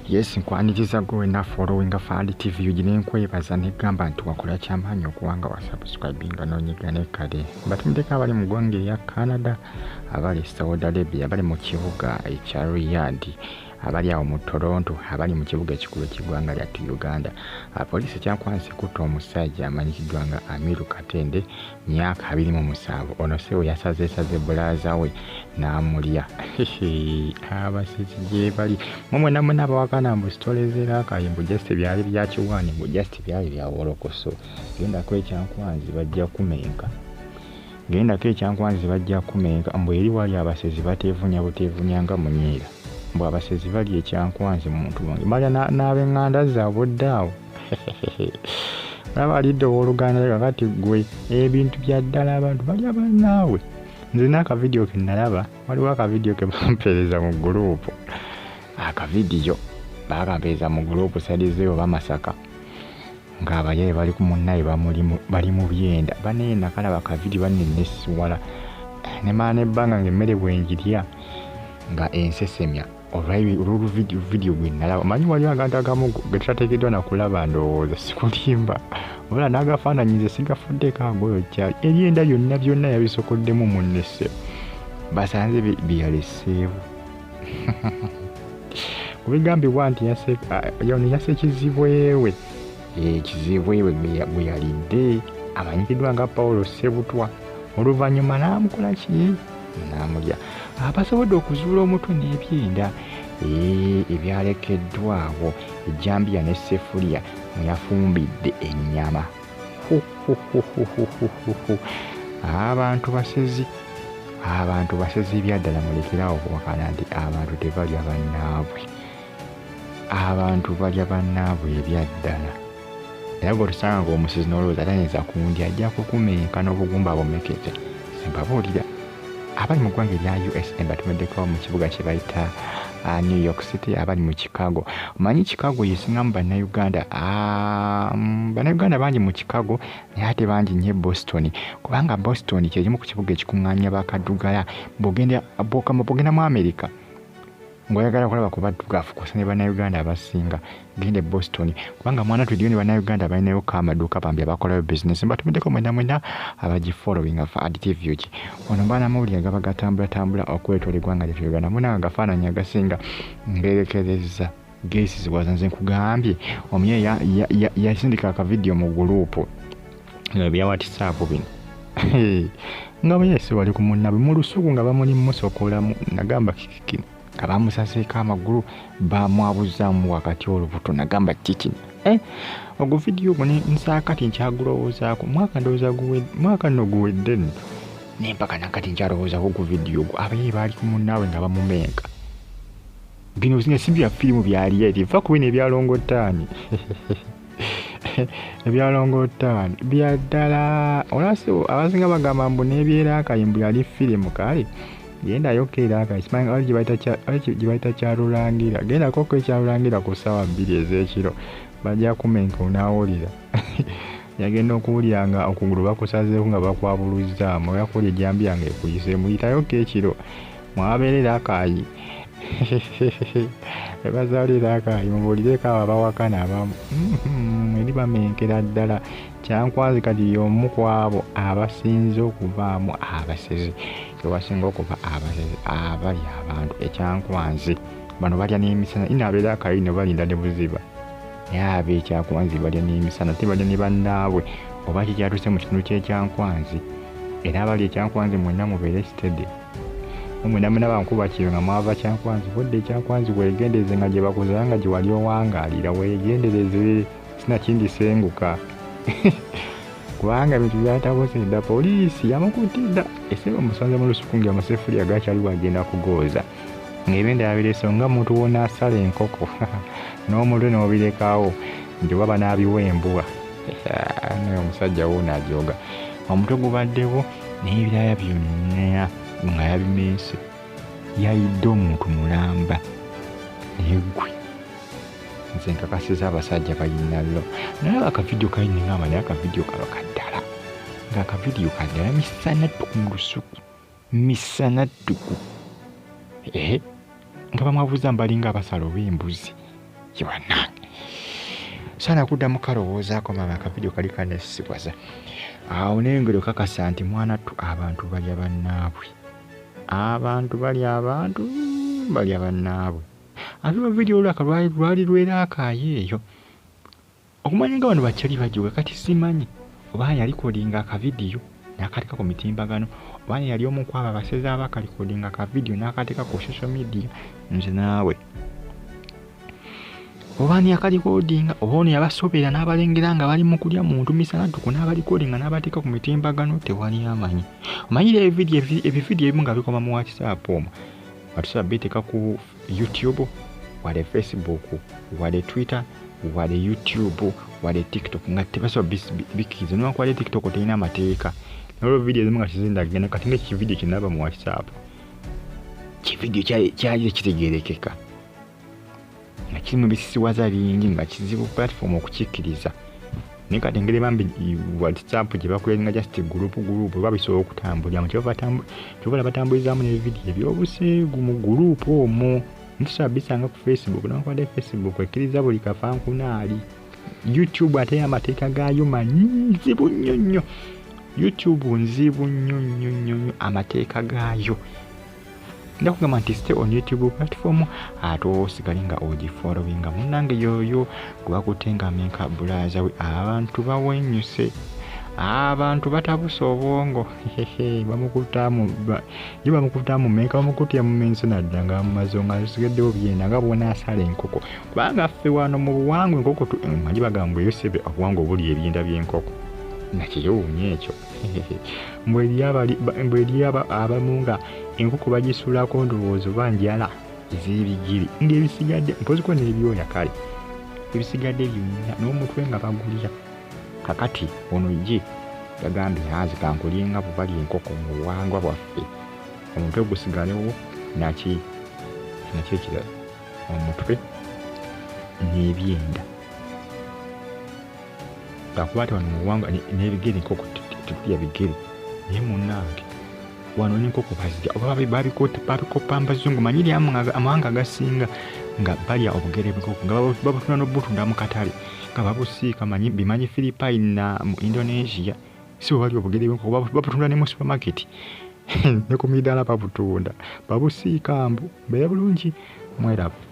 Yes, nkwaniriza gwe wenna followinga Fahad TV UG ne nkwebaza ne ggamba nti wakola kyamaanyi okuba nga wasubscribinga n'onyiga ne kale. Mbatumiddeko abali mu ggwanga erya Canada, abali e Saudi Arabia, abali mu kibuga ekya Riyadh, abali awo mu Toronto, abali mu kibuga ekikulu eky'eggwanga lyattu Uganda. Poliisi ekyankwanzi kutta omusajja amanyikiddwa nga Amiru Katende myaka 27. Ono ssebo yasazeesaze bbulaaza we n'amulya. Abasezi gyebali mwe mwena mwena abawakana mbu sitole z'erakayi mbu just byali bya kiwaani mbu just byali bya wolokoso. Gendako ekyankwanzi bajja kumenka, gendako ekyankwanzi bajja kumenka. Mbu eri wali abasezi bateevunya buteevunya nga munyeera. Mbu abasezi bali ekyankwanzi muntu wange balya n'ab'eŋŋanda zaabwe odda awo. Olaba alidde owooluganda lwe kakati ggwe ebintu bya ddala abantu balya bannaabwe. Nze n'akavidiyo ke nalaba, waliwo akavidiyo ke bampeereza mu guluupu. Akavidiyo baakampeereza mu guluupu sayidi ze oba Masaka ng'abayaaye bali ku munnaabwe bali mu byenda. Bannaye nakalaba akavidiyo banne nesiwala ne mmala n'ebbanga ng'emmere bwe ngirya nga ensesemya olw'oluvidiyo gwe nalaba. Omanyi waliwo akantu akamu ge tutateekeddwa na kulaba ndowooza sikulimba. Wabula n'agafaananyi nze sigafuddeeko agoyo kyali. Ebyenda byonna byonna yabisokoddemu munne ssebo. Basanze bye yaleseewo. Ku bigambibwa nti ono yasse kizibwe we. Kizibwe we gwe yalidde amanyikiddwa nga Paulo Ssebutwa. Oluvannyuma n'amukola ki? N'amulya. Abasobodde okuzuula omutwe n'ebyenda ebyalekeddwawo ejjambiya ne ssefuliya mwe yafumbidde ennyama. Abantu basezi, abantu basezi ebyaddala. Mulekere awo okuwakana nti abantu tebalya bannaabwe. Abantu balya bannaabwe ebyaddala. Era bw'otusanga ng'omusezi n'olowooza tayinza kundya, ajja kukumenka n'obugumba bumekete. Mbabuulira abali mu ggwanga erya USA mbatumiddeko mu kibuga kye bayita New York City, abali mu Chicago. Omanyi Chicago yesingamu Bannayuganda. Bannayuganda bangi mu Chicago naye ate bangi nnyo e Boston, kubanga Boston kye kimu ku kibuga ekikuŋŋaanya bakaddugala. Bw'ogenda mu America ng'oyagala kulaba ku baddugavu kw'ossa ne Bannayuganda abasinga, genda e Boston, kubanga mwana tweddiyo ne Bannayuganda balinayo ko amaduuka bambi abakolayo bizinesi. Mbatumiddeko mwena mwena abagifollowinga Fahad TV UG. Wano mba n'amawulire agaba gatambulatambula okwetoola eggwanga lyaffe Uganda. Munnange agafaananyi agasinga ngerekerezza geesisiwaza. Nze nkugambye omuye yasindika akavidiyo mu guluupu bya WhatsApp bino nga bwe wali ku munnaabwe mu lusuku nga bamuli musokolamu. Nagamba kiki kino nga bamusaseeko amagulu bamwabuzaamu wakati olubuto. Nagamba kiki ogwo vidiyo ogwo nsaakati nkyagulowoozaako mwaka ndowooza mwaka nno guwedde nno naye mpaka nakati nkyalowoozaako ku vidiyo ogwo. Abaye baali ku munnaabwe nga bamumenka. Bino nga si bya firimu bya reality, va ku bino ebyalongottaani ebyalongottaani bya ddala. Olasi abasinga bagamba mbu n'ebyeraakayi mbu yali firimu. Kale gendayokko eraakayi simanyi wali gye bayita Kyalulangira, gendakokko ekyalulangira ku ssaawa 2 ez'ekiro bajja kumenka onaawulira. Yagenda okuwulira nga okugulu bakusazeeko nga bakwabuluzzaamu oya kulya ejjambiya ng'ekuyiseemu. Yitayokko ekiro mwabeera eraakayi ebazaala eraakayi mubuulireko abo abawakana abamu eri bamenkera ddala. Kyankwanzi kati y'omu ku abo abasinze okuvaamu abasezi, ewasinga okuva abasezi abalya abantu ekyankwanzi. Bano balya n'emisana ino abeera akayi no balinda ne buziba, naye ab'ekyankwanzi balya n'emisana te balya ne bannaabwe. Oba kikyatuse mu kitundu ky'ekyankwanzi. Era abali ekyankwanzi mwenna mubeere steady. Mwena mwena bankuba kiro nga mwava Kyankwanzi budde ekyankwanzi weegendereze nga gye bakuzaala nga gye wali owangaalira weegendereze sinakindi senguka kubanga ebintu byatabuse dda. Poliisi yamukutte dda ese omusanze mu lusuku nga amaseffuliya gakyaliwo agenda kugooza ng'ebenda yabireese nga muntu w'onaasala enkoko n'omutwe n'obirekawo nti oba banaabiwa embwa. Naye omusajja wuuno ajooga omutwe gubaddewo naye ebirala byonna nga yabimense yayidde omuntu mulamba. Naye ggwe nze nkakasiza abasajja balina lo. Naye akavidiyo kali nengamba naye akavidiyo kano kaddala nga akavidiyo kaddala misana ttuku mu lusuku misana ttuku nga bamwabuza mbalinga abasala oba embuzi. Bannange, saana kuddamu kalowoozaako maama, akavidiyo kali kanesibwaza awo nengero kakasa nti mwana ttu abantu balya bannaabwe, abantu balya abantu balya bannaabwe. Ate lwa vidiyo olwaka lwali lweraakaayo eyo okumanya nga bano bakyali bajuga. Kati simanyi oba yalikodinga akavidiyo n'akateeka ku mitimbagano, oba yali omu ku abo abasezi abakalikodinga akavidiyo n'akateeka ku social media. Nze naawe oba ani yakalikodinga, oba ono yabasobera n'abalengera nga bali mu kulya muntu misana ttuku n'abalikodinga n'abateeka ku mitimbagano, tewali amanyi. Omanyire ebividiyo ebimu nga bikoma mu WhatsApp omwo, batusobola biteeka ku YouTube, wale Facebook, wale Twitter, wale YouTube, wale TikTok, nga tebasobola bikkiriza. Newankubadde TikTok terina amateeka, nolwo vidiyo ezimu nga tezindagenda. Kati nga ekividiyo kyenaba mu WhatsApp, kividiyo kyali tekitegeerekeka nga kirimu ebisisiwaza bingi, nga kizibu platform okukikkiriza. Naye kati engeri bambi WhatsApp gye bakulenga just group group oba bisobola okutambuliramu, kyova batambulizaamu n'ebividiyo ebyobuseegu mu group omwo. Ntusobola bisanga ku Facebook, newankubadde Facebook ekkiriza buli kafankunaali. YouTube ate amateeka gaayo manzibu nnyo nnyo. YouTube nzibu nnyo nnyo nnyo nnyo amateeka gaayo. Nja kugamba nti stay on YouTube platform ate osigale nga ogifollowinga. Munnange yoyo gwe bakutte nga amenka bulaaza we, abantu bawenyuse, abantu batabuse obwongo. Ye bamukutte amumenka, bamukutte yamumense nadda nga amumaze nga asigaddewo byenda nga bw'onaasala enkoko. Kubanga ffe wano mu buwangwa enkoko manyi bagamba eyo sebe obuwangwa obuli ebyenda by'enkoko, nakyewuunya ekyo. Mbwe eri abamu nga enkoko bagisulako ndowooza oba njala ez'ebigere ng'ebisigadde mpoziko n'ebyoya, kale ebisigadde byonna n'omutwe nga bagulya. Kakati ono ye yagambye nze kankulye nga bwe balya enkoko mu buwangwa bwaffe, omutwe gusigalewo naki naki ekirala, omutwe n'ebyenda. Lwakuba ate wano mu buwangwa n'ebigere enkoko tetulya bigere, naye munnange wano n'enkoko bazirya oba babikopa mbazungu. Manyiri amawanga agasinga nga balya obugere bw'enkoko nga babutunda n'obutunda mu katale nga babusiika. Manyi bimanyi Philippine na mu Indonesia si bwe balya obugere bw'enkoko, babutunda ne mu supermarket ne ku midaala babutunda babusiika. Mbu mbeere bulungi, mweraba.